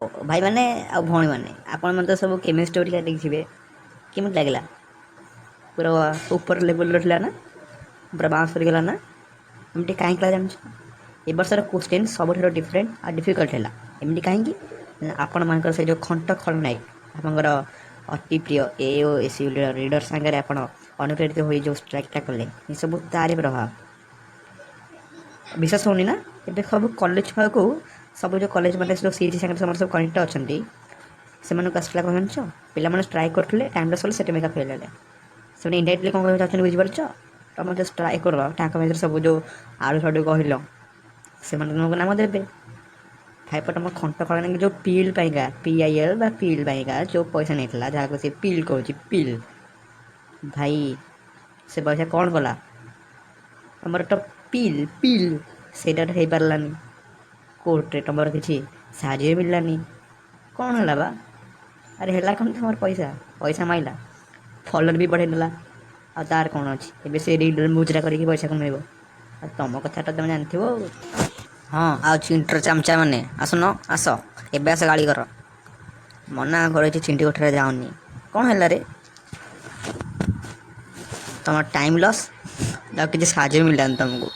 ଭାଇମାନେ ଆଉ ଭଉଣୀମାନେ, ଆପଣମାନେ ତ ସବୁ କେମିଷ୍ଟ୍ରି ଓଡ଼ିଶା ଦେଖିଥିବେ। କେମିତି ଲାଗିଲା? ପୁରା ଉପର ଲେବୁଲ୍ର ଥିଲା ନା? ପୁରା ବାଉନ୍ସ କରିଗଲା ନା? ଏମିତି କାହିଁକି ହେଲା ଜାଣିଛ? ଏ ବର୍ଷର କୋଶ୍ଚିନ୍ ସବୁଠାରୁ ଡିଫରେଣ୍ଟ ଆଉ ଡିଫିକଲ୍ଟ ହେଲା। ଏମିତି କାହିଁକି ନା ଆପଣମାନଙ୍କର ସେ ଯେଉଁ ଖଣ୍ଟ ଖଳନାୟକ, ଆପଣଙ୍କର ଅତି ପ୍ରିୟ ଏ ଓ ଏସ୍ ୟୁ ଲିଡର ସାଙ୍ଗରେ ଆପଣ ଅନୁପ୍ରେରିତ ହୋଇ ଯେଉଁ ଷ୍ଟ୍ରାଇକ୍ଟା କଲେ, ଏସବୁ ତାରି ପ୍ରଭାବ। ବିଶ୍ୱାସ ହେଉନି ନା? ଏବେ ସବୁ କଲେଜ ଛୁଆକୁ, ସବୁ ଯେଉଁ କଲେଜ ମାନେ ଯେଉଁ ସିଟି ସାଙ୍ଗରେ ସେମାନେ ସବୁ କନେକ୍ଟ ଅଛନ୍ତି, ସେମାନଙ୍କୁ ଆସିଲା କ'ଣ ଜାଣିଛ? ପିଲାମାନେ ଷ୍ଟ୍ରାଇକ୍ କରୁଥିଲେ, ଟାଇମ୍ ଲସ୍ ହେଲେ, ସେଠି ମେଗା ଫେଲ୍ ହେଲେ। ସେମାନେ ଇନଡାଇରେକ୍ଟଲି କ'ଣ କହିବାକୁ ଚାହୁଁଛନ୍ତି ବୁଝିପାରୁଛ? ତମେ ଯେଉଁ ଷ୍ଟ୍ରାଇକ୍ କର, ତାଙ୍କ ଭିତରେ ସବୁ ଯେଉଁ ଆଡ଼ୁ ସାଡ଼ୁ କହିଲ, ସେମାନେ ତୁମକୁ ନାମ ଦେବେ। ଭାଇପୋ, ତମ ଖଣ୍ଟ ଖଳନାୟକ ଯେଉଁ ପିଲ୍ ପାଇଁକା, PIL ବା ପିଲ୍ ପାଇଁକା ଯେଉଁ ପଇସା ନେଇଥିଲା, ଯାହାକୁ ସେ ପିଲ୍ କହୁଛି, ପିଲ୍ ଭାଇ, ସେ ପଇସା କ'ଣ କଲା? ତମର ତ ପିଲ୍ ପିଲ୍ ସେଇଟା ତ ହେଇପାରିଲାନି। କୋର୍ଟରେ ତମର କିଛି ସାହାଯ୍ୟ ମିଳିଲାନି। କ'ଣ ହେଲା ବା? ଆରେ ହେଲା କ'ଣ? ତମର ପଇସା ପଇସା ମାଇଲା, ଫଲୋର ବି ବଢ଼େଇ ଦେଲା। ଆଉ ତାର କ'ଣ ଅଛି? ଏବେ ସେ ରିଲ୍ ମୁଜରା କରିକି ପଇସା କମେଇବ। ଆଉ ତମ କଥାଟା ତମେ ଜାଣିଥିବ ଆଉ। ହଁ, ଆଉ ଚିଣ୍ଟର ଚାମଚା ମାନେ ଆସୁନ, ଆସ ଏବେ, ଆସ, ଗାଳି କର। ମନା କରୁଛି ଚିଣ୍ଟି କୋଠାରେ ଯାଉନି, କ'ଣ ହେଲା ରେ? ତମ ଟାଇମ୍ ଲସ୍ ଆଉ କିଛି ସାହାଯ୍ୟ ମିଳିଲାନି ତମକୁ।